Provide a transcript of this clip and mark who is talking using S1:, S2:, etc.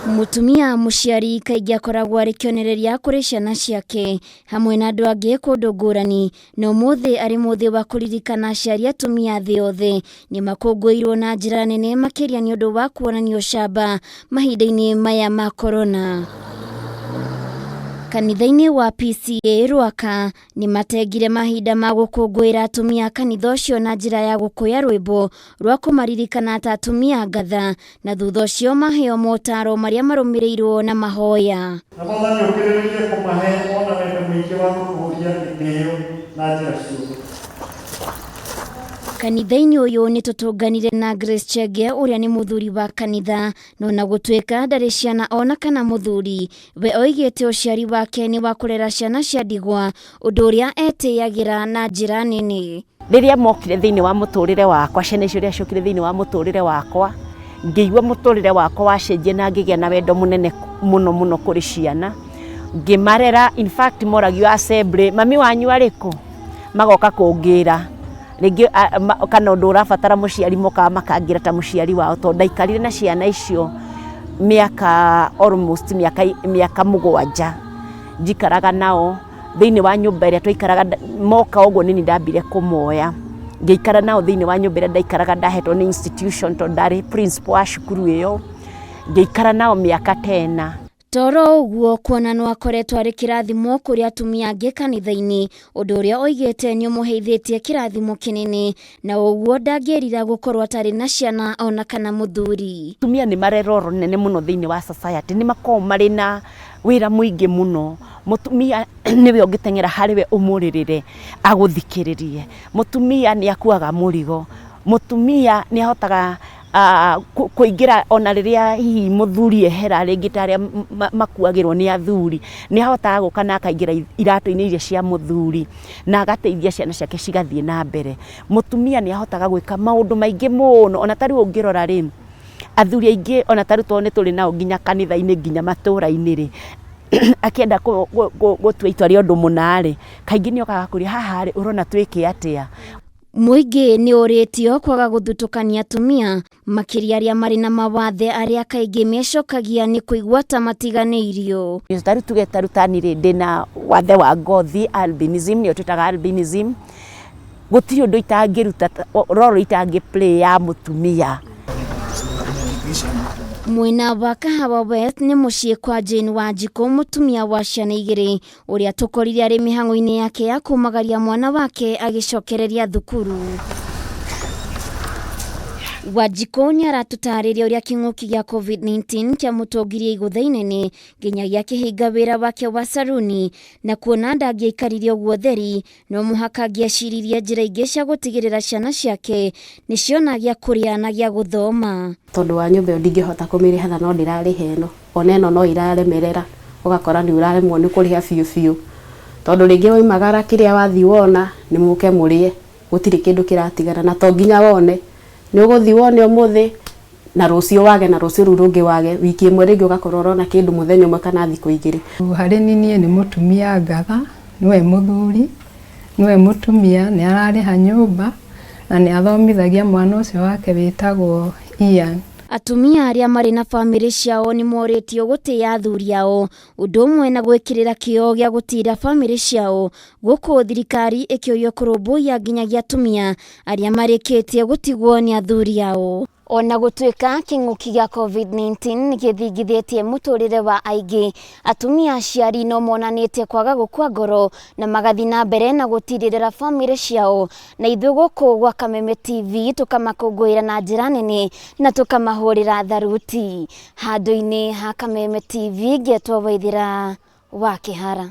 S1: Mũtumia mũciari kaingĩ akoragwo arĩ kĩonereria kũrĩ ciana ciake hamwe na andũ angĩ kũndũ ngũrani, na ũmũthĩ arĩ mũthĩ wa kũririkana aciari atumia thĩ yothe, nĩ makũngũĩirwo na njĩra nene makĩria nĩ ũndũ wa kuonania ũcamba mahinda-inĩ maya ma korona. Kanitha-inĩ wa PCEA Rwaka nĩ matengire mahinda ma gũkũngũĩra atumia a kanitha ũcio na njĩra ya gũkũya rwĩmbo rwa kũmaririkana ta atumia ngatha, na thutha ũcio maheo motaro marĩa marũmĩrĩirwo na mahoya.
S2: Na Mwathani ũkĩrĩrĩrie kũmahe o na wendo mũingĩ wa gũtũũria gĩtĩĩo na njĩra ciothe.
S1: Kanitha-inĩ ũyũ nĩ tũtũnganire na Grace Chege ũrĩa nĩ mũthuri wa kanitha, na ona gũtuĩka ndarĩ ciana ona kana mũthuri, we oigĩte ũciari wake nĩ wa kũrera ciana cia ndigwa, ũndũ ũrĩa etĩyagĩra na njĩra nene.
S3: Rĩrĩa mokire thĩinĩ wa mũtũrĩre wakwa, ciana icio rĩrĩa ciokire thĩinĩ wa mũtũrĩre wakwa, ngĩigua mũtũrĩre wakwa wacenjia na ngĩgĩa na wendo mũnene mũno mũno kũrĩ ciana. Ngĩmarera, in fact moragio assembly, mami wanyu arĩ kũ? Magoka kũngĩra. Rĩngĩ kana ũndũ ũrabatara mũciari mokaga makangĩra ta mũciari wao tondũ ndaikarire na ciana icio mĩaka almost mĩaka 7 njikaraga nao. Thĩinĩ wa nyũmba ĩrĩa twaikaraga moka ũguo nĩ niĩ ndambire kũmoya. Ngĩikara nao thĩinĩ wa nyũmba ĩrĩa ndaikaraga ndahetwo nĩ institution tondũ ndarĩ principal wa cukuru ĩyo. Ngĩikara nao mĩaka ta ĩna.
S1: Toro ũguo kuona no akoretwo arĩ kĩrathimo kũrĩ atumia angĩ kanitha-inĩ, ũndũ ũrĩa oigĩte nĩ ũmũheithĩtie kĩrathimo kĩnene, na ũguo ndangĩrira gũkorwo atarĩ na ciana ona kana mũthuri.
S3: Atumia nĩ marĩ role nene mũno thĩinĩ wa society, nĩ makoragwo marĩ na wĩra mũingĩ mũno. Mũtumia nĩwe ũngĩteng'era harĩ we ũmũrĩrĩre agũthikĩrĩrie. Mũtumia nĩ akuaga mũrigo. Mũtumia nĩ ahotaga kũingĩra ona rĩrĩa hihi mũthuri ehera rĩngĩ ta arĩa makuagĩrwo nĩ athuri, nĩ ahotaga gũka na akaingĩra iratũ-inĩ iria cia mũthuri na agateithia ciana ciake cigathiĩ na mbere. Mũtumia nĩ ahotaga gwĩka maũndũ maingĩ mũno ona ta rĩu ũngĩrora rĩ, athuri aingĩ ona ta rĩu tondũ nĩ tũrĩ nao nginya kanitha-inĩ nginya matũra-inĩ rĩ, akĩenda gũtua itua rĩa ũndũ mũna rĩ, kaingĩ nĩ okaga kũria haha rĩ, ũrona twĩke atĩa?
S1: Mũingĩ nĩ ũrĩtio kwaga gũthutũkania atumia, makĩria arĩa marĩ na mawathe arĩa kaingĩ mecokagia nĩ kũigua ta matiganĩirio.
S3: Ta rĩu tuge ta rĩu tani rĩ, ndĩna wathe wa ngothi albinism, nĩyo twĩtaga albinism, gũtirĩ ũndũ itangĩruta role itangĩ play ya mũtumia.
S1: Mwena wa Kahawa West nĩ mũciĩ kwa Jane Wanjikũ, mũtumia wa ciana igĩrĩ, ũrĩa tũkorire arĩ mĩhang'o-inĩ yake ya kumagaria mwana wake agĩcokereria thukuru. Wanjikũ nĩ aratũtarĩria ũrĩa kĩng'ũki gĩa COVID-19 kĩamũtongirie igũtha inene nginyagia akĩhinga wĩra wake wa saruni, na kuona ndangĩaikarire ũguo theri, no mũhaka angĩeciririe njĩra ingĩ cia gũtigĩrĩra ciana ciake nĩ ciona gĩa kũrĩa na gĩa gũthoma.
S4: Tondũ wa nyũmba ĩyo ndingĩhota kũmĩrĩha na no ndĩrarĩha ĩno, ona ĩno no ĩraremerera, ũgakora nĩ ũraremwo nĩ kũrĩha biũ biũ, tondũ rĩngĩ waumagara kĩrĩa wathiĩ wona nĩ mũke mũrĩe, gũtirĩ kĩndũ kĩratigara na to nginya wone, nĩ ũgũthiĩ wone ũmũthĩ na rũciũ wage na rũciũ rũu rũngĩ wage, wiki ĩmwe rĩngĩ ũgakorwo ũrona kĩndũ mũthenya ũmwe kana thikũ igĩrĩ.
S5: Harĩ niĩ nĩ mũtumia ngatha, nĩwe mũthuri, nĩwe mũtumia, nĩ ararĩha nyũmba na nĩ athomithagia mwana ũcio wake wĩtagwo Ian.
S1: Atumia arĩa marĩ na famĩlĩ ciao nĩ morĩtio gũtĩa athuri ao, ũndũ ũmwe na gwĩkĩrĩra kĩyo gĩa gũtiira famĩlĩ ciao, gũkũ thirikari ĩkĩũrio kũrũmbũiya nginyagia atumia arĩa marĩkĩtie gũtigwo nĩ athuri ao. Ona gũtuĩka kĩng'ũki gĩa COVID-19 nĩ gĩthingithĩtie mũtũrĩre wa aingĩ, atumia aciari no monanĩtie kwaga gũkua ngoro na magathiĩ na mbere na gũtirĩrĩra famĩlĩ ciao. Na ithuĩ gũkũ gwa Kameme TV tũkamakũngũĩra na njĩra nene na tũkamahũrĩra tharuti. Handũ-inĩ ha Kameme TV ngetwo Waithĩra wa Kĩhara.